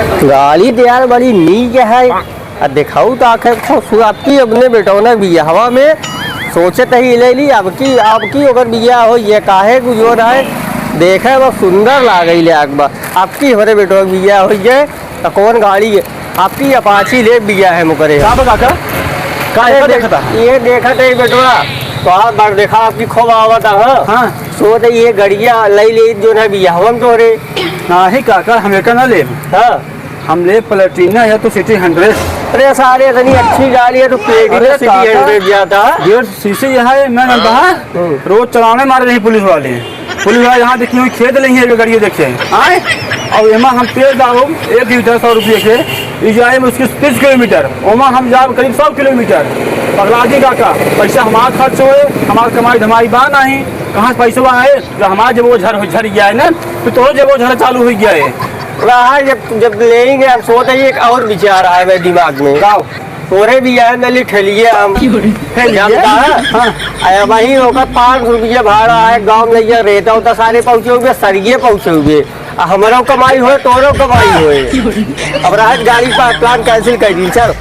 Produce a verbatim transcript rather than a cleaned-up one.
गाड़ी तो यार बड़ी नीक है। आ देखाऊ तो आखे खूबसूरत। अबकी अपने बेटौना बियाहवा में सोचत ही ले ली, अबकी, अबकी ओकर बियाह होइए, काहे कि जो है देखे में सुंदर लागइले अकबा। अबकी हमरे बेटवा के बियाह होइए तो कौन गाड़ी है? अबकी अपाची ले बियाह है मुकरे। का बा काका? का ये ऐसा देख-, देखता? ये देखत है बेटवा, तो आप बार देखा अबकी खूब आवत है, हाँ। हाँ। सोच ये गड़िया लई ले जो ना बियाहवा में तोरे। नाही काका, हम एका ना लेब। हाँ। हम लेब Platina या तो City Hundred। अरे सारे, इतनी अच्छी गाड़ी है तो Platina अरे City काका, Hundred जाता। डेढ़ सीसी यह है, मैं ना हाँ। बहा, हम्म। रोज चलाने मारे रही पुलिस वाले। पुलिस वाले यहाँ देखिए, खेत नहीं है, ये गाड़ी देखे। आए? अब एमा हम तेल डालो एक लीटर सौ रुपये के, ई जाए में उसके तीस किलोमीटर, ओमा हम जाब करीब सौ किलोमीटर। पगला जी काका, पैसा हमार खर्च होए, हमार कमाई धमाई बा नाही, कहाँ से पैसा आए? जो हमार जब वो झर, झर गया है ना, तो तोरो जब वो झर चालू हो गया है। रहा, जब, जब लेंगे, हम सोच रहे, एक और विचार आया मेरे दिमाग में। गाओ। तोरे भी आए, मैं ठेलिए हम। ठेलिए? जानता है? हाँ। अरे भाई, ओकर पाँच सौ रुपया भाड़ा है, गाँव में ये रेता होता, सारे पहुँचे हुए, सरिये पहुँचे हुए। आ हमरो कमाई होए, तोरो कमाई होए। अब रात गाड़ी पर plan cancel कर दी, चल।